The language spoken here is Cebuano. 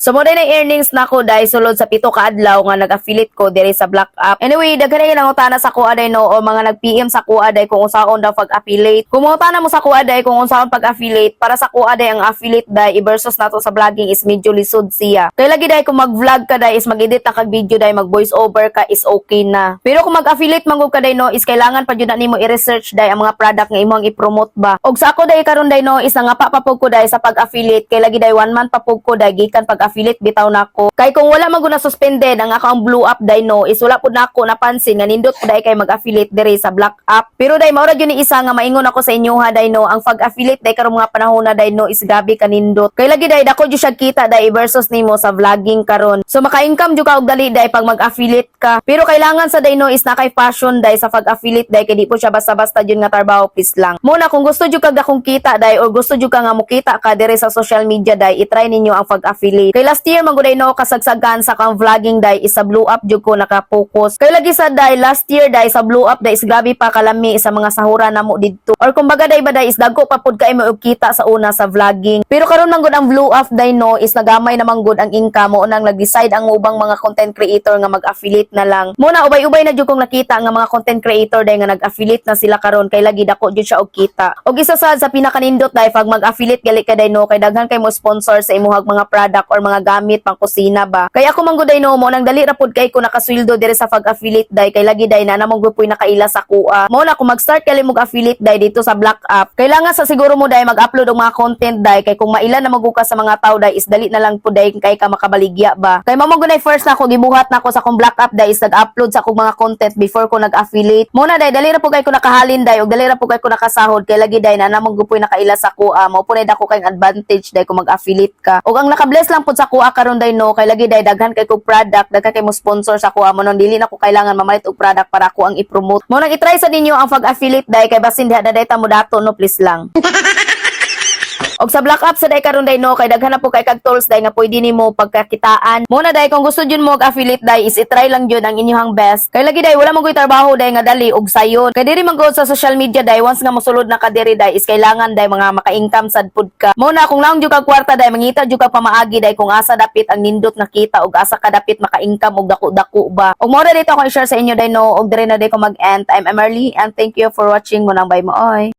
So mo na earnings nako dai sulod sa 7 ka adlaw nga nag-affiliate ko diri sa Black App. Anyway, daghan na nangutana sa kuha day no o mga nag-PM sa kuha day kung unsaon daw pag-affiliate. Kung mangutana mo sa kuha day kung unsaon pag-affiliate, para sa kuha day ang affiliate day i-versus nato sa vlogging is medyo lisod siya. Kay lagi day kung mag-vlog ka day is mag-edit na kag video day, mag voice over ka is okay na. Pero kung mag-affiliate man gud ka day no is kailangan pa jud na nimo i-research day ang mga product nga imong i-promote ba. Og sa ako day karon day no is nangapa pa pud ko day sa pag-affiliate kay lagi day one month pa pud ko day gikan pag-affiliate bitaw nako. Kay kung wala man gud na suspended ang ako ang blue app day no is wala pud nako napansin nga nindot pud day kay mag-affiliate diri sa Black App. Pero day mao ra gyud ni isa nga maingon ako sa inyo ha day no, ang pag-affiliate day karong mga panahon na day no is grabe kanindot. Kay lagi day dako jud siya kita day versus nimo sa vlogging karon. So maka-income jud ka og dali day pag mag-affiliate ka. Pero kailangan sa day no is na kay passion day sa pag-affiliate day kay di po siya basta-basta jud nga trabaho, please lang. Muna kung gusto jud kag dakong kita day or gusto jud ka nga mukita ka diri sa social media day, i-try ninyo ang pag-affiliate. Kay last year man gud no kasagsagan sa kang vlogging day is sa blue app jud ko naka-focus. Kay lagi sa day last year day sa blue app day is grabe pa kalami sa mga sahuran namo didto. Or kumbaga day ba day is dagko pa pud kay mo og kita sa una sa vlogging. Pero karon man gud ang blue app day no is nagamay naman gud ang income mo nang nag-decide ang ubang mga content creator nga mag-affiliate na lang. Muna ubay-ubay na jud kong nakita nga mga content creator day nga nag-affiliate na sila karon kay lagi dako jud siya og kita. Og isa sad sa pinakanindot day pag mag-affiliate gali ka day no kay daghan kay mo sponsor sa imuhag mga product or mga gamit pang kusina ba. Kay ako man gud day no mo nang dali ra pud kay ko nakasweldo diri sa pag-affiliate day kay lagi day na namong grupoy nakaila sa kuha. Mo na kung mag-start kali mo affiliate day dito sa Black App, kailangan sa siguro mo day mag-upload og mga content day kay kung maila na maguka sa mga tao day is dali na lang pud day kay ka makabaligya ba. Kay mao man gud first na ako gibuhat nako sa akong Black App day is nag-upload sa akong mga content before ko nag-affiliate. Mo na day dali ra pud kay ko nakahalin day og dali ra pud kay ko nakasahod kay lagi day na namong grupoy nakaila sa kuha. Mao pud dako kay advantage day kung mag-affiliate ka. Og ang nakabless lang pud sa kuha karon day no kay lagi day daghan kay kog product, daghan kay mo sponsor sa kuha mo nang dili na ko kailangan mamalit og product para ako ang i-promote. Mo nang i-try sa ninyo ang pag-affiliate day kay basin diha na day ta mo dato no, please lang. Og sa Black App sa day karon day no kay daghan na po kay kag tools day nga pwede nimo pagkakitaan. Mo na day kung gusto jud mo og affiliate day is i-try lang jud ang inyong best. Kay lagi day wala man goy trabaho day nga dali og sayon. Kay diri man gud sa social media day once nga mosulod na ka diri day is kailangan day mga maka-income sad pud ka. Mo na kung naong jud kag kwarta day mangita jud kag pamaagi day kung asa dapit ang nindot nga kita og asa ka dapit maka-income og dako-dako ba. Og mo na dito ako i-share sa inyo day no og diri na day ko mag-end. I'm Emerly and thank you for watching mo nang bye mo oy.